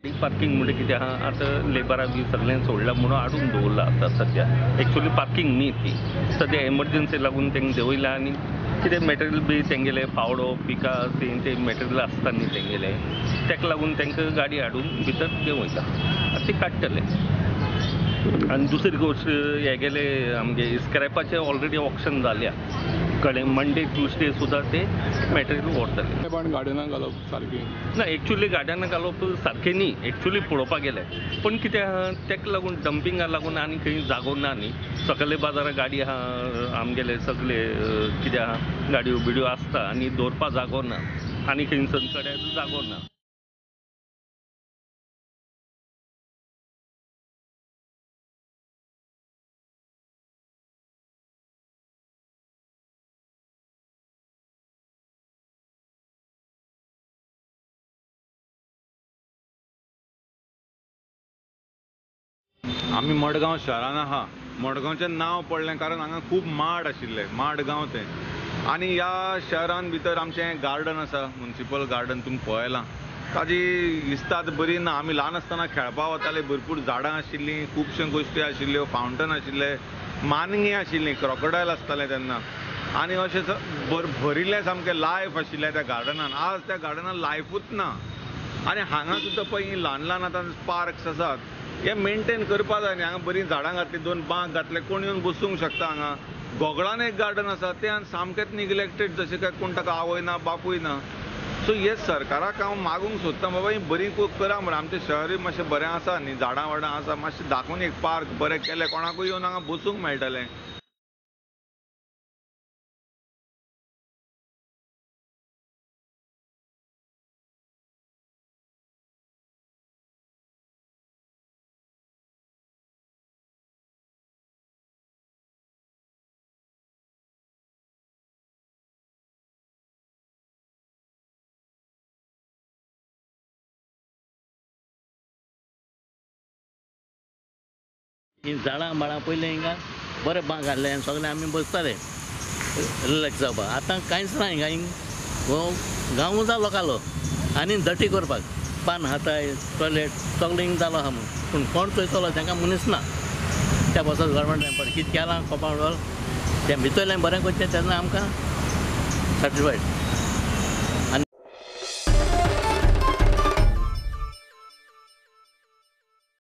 Parking म्हणजे कितें आहा आतां लेबराक बी सगळ्यांक सोडला म्हणून हाडून दवरला आतां सद्या. एक्चुअली पार्किंग न्ही ती, सद्या एमर्जन्सी लागून तांकां देंवयला आनी कितें मटेरियल बी तेंगेलें पावडो पिका ते मटेरियल आसता न्ही तेंगेलें, ताका लागून तांकां गाडी हाडून भितर देंवयता आतां ती काडटले. आनी दुसरी गोश्ट हेगेले आमगे स्क्रॅपाचें ऑलरेडी ऑक्शन जाल्या कडेन मंडे ट्युजडे सुद्दां ते मटेरियल व्हरतले. पण गार्डनाक घालप सारकें ना, एक्चुअली गार्डनाक घालप सारकें न्ही एक्चुअली पळोवपाक गेलें, पूण कितें आहा ताका लागून डंपिंगा लागून आनी खंय जागो ना न्ही. सकले बाजाराक गाडी आहा आमगेले सगळे कितें आहा गाडयो बिडयो आसता आनी दवरपा जागो ना आनी खंय सगळे जागो ना. आमी मडगांव शहरान आहा. मडगांवचें नांव पडलें कारण हांगा खूब माड आशिल्ले, माडगांव तें. आनी ह्या शहरान भितर आमचें गार्डन आसा, मुन्सिपल गार्डन तुमी पळयलां, ताजी इस्ताद बरी ना. आमी ल्हान आसतना खेळपाक वताले, भरपूर झाडां आशिल्लीं, खुबश्यो गोश्टी आशिल्ल्यो, फावंटन आशिल्ले, मानगीं आशिल्लीं, क्रोकोडायल आसतालें तेन्ना. आनी अशें भरिल्लें सामकें लायफ आशिल्लें त्या गार्डनान. आज त्या गार्डनान लायफूच ना. आनी हांगा सुद्दां पळय हीं ल्हान ल्हान आतां पार्क्स आसात, हे मेनटेन करपा जाय न्ही. हांगा बरीं झाडां घातलीं, दोन बांक घातले, कोण येवन बसूंक शकता हांगा. गोगळान एक गार्डन आसा, तें सामकेंच निग्लेक्टेड, जशें काय कोण ताका आवय ना बापूय ना. सो हे सरकाराक हांव मागूंक सोदतां, बाबा ही बरी करा मरे, आमचें शहरूय मातशें बरें आसा न्ही, झाडां वाडां आसा, मातशें दाखोवन एक पार्क बरें केलें, कोणाकूय येवन हांगा बसूंक मेळटलें. ही झाडां माडां पयलीं हिंगा बरें बांक घाल्लें आनी सगळें आमी बसताले रिलॅक्स जावपाक. आतां कांयच ना हिंगा, हिंग हो गांव जालो लोकालो आनी दटी करपाक पान हाताय टॉयलेट सगळें हिंग जालो आहा म्हूण, पूण कोण चोयतलो तांकां मनीस ना. त्या पासत गव्हर्मेंटान पळय कितें केलां कंपावंड वॉल तें भितरलें बरें करचें तेन्ना आमकां सॅटिस्फायड.